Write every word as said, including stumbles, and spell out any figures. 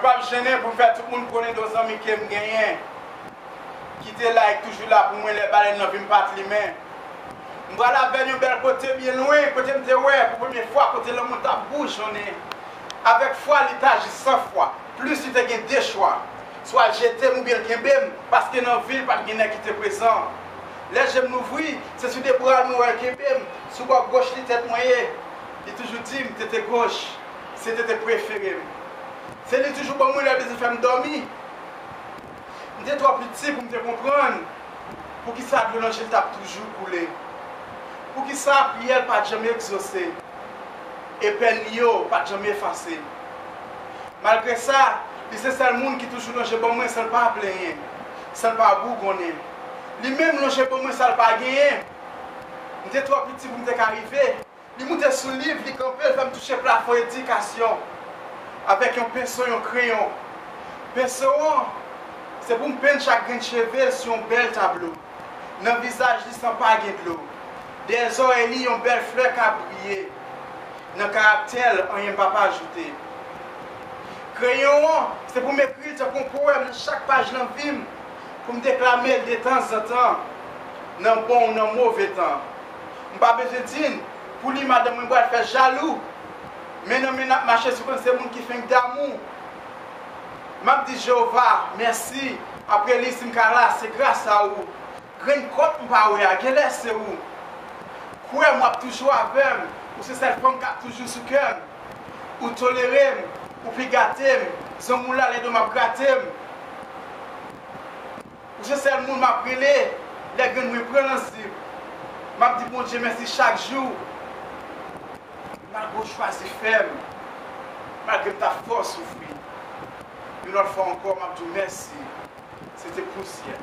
M p ap jennen pou m fè tout moun konnen de yon zanmi ke m genyen, ki te la e k toujou la pou mwen lè balèn nan vi m pa t limen. M pral avè l yon bèl kote byen lwen, kote m te wè pou premye fwa kote lanmou t ap boujonnen. Avèk fwa, li t aji san fwa. Plis, li te gen de chwa. Swa l jete m oubyen l kenbe m, paske nan vi l pa t gen nèg ki te prezan. Lè je m louvri, se sou de bra l mwen wè l kenbe m, sou bò goch li tèt mwen ye. Li toujou di m, tete goch, se tete prefere m. Se li toujou ban mwen lè l bezwen fè m dòmi. M te twò piti pou m te konprann poukisa dlo nan je l t ap toujou koule. Poukisa priyè l pa t janm egzose, e pèn li yo pa t janm efase. Malgre sa, li se sèl moun ki toujou lonje ban mwen san l pa plenyen, san l pa bougonnen. Li menm lonje ban mwen sa l pa genyen. M te twò piti pou m te ka rive. Li moute sou liv, li kanpe, l fè m touche plafon edikasyon avèk yon penso, yon kreyon. Penso an, se pou m penn chak grenn cheve l sou yon bèl tablo. Nan vizaj li, san pa gen dlo. Dèyè zòrèy li, yon bèl flè ka briye. Nan karaktè l, anyen m p ap ajoute. Kreyon an, se pou m ekri l tankou yon powèm nan chak paj nan vi m, pou m deklame l detanzantan, nan bon ou nan move tan. M pa bezwen di n, pou li madanm mwen pral fè jalou. Men nan men n ap mache sou konn se moun ki fenk damou. M ap di Jewova mèsi, apre li si m ka la, se gras a ou. Grenn kòk m pa wè a, genlè se ou. Kwè m, w ap toujou avè m, ou se sèl fanm k ap toujou sou kè m. Ou tolere m, ou pi gate m, zanmi w la lè do m ap grate m. Ou se sèl moun m ap rele lè grenn mwen pran nan zip. M ap di Bondye mèsi chak jou. Malgre w chwazi fè m, malgre m ta fè w soufri. Yon lòt fwa ankò, m ap di w mèsi. Se te pousyè.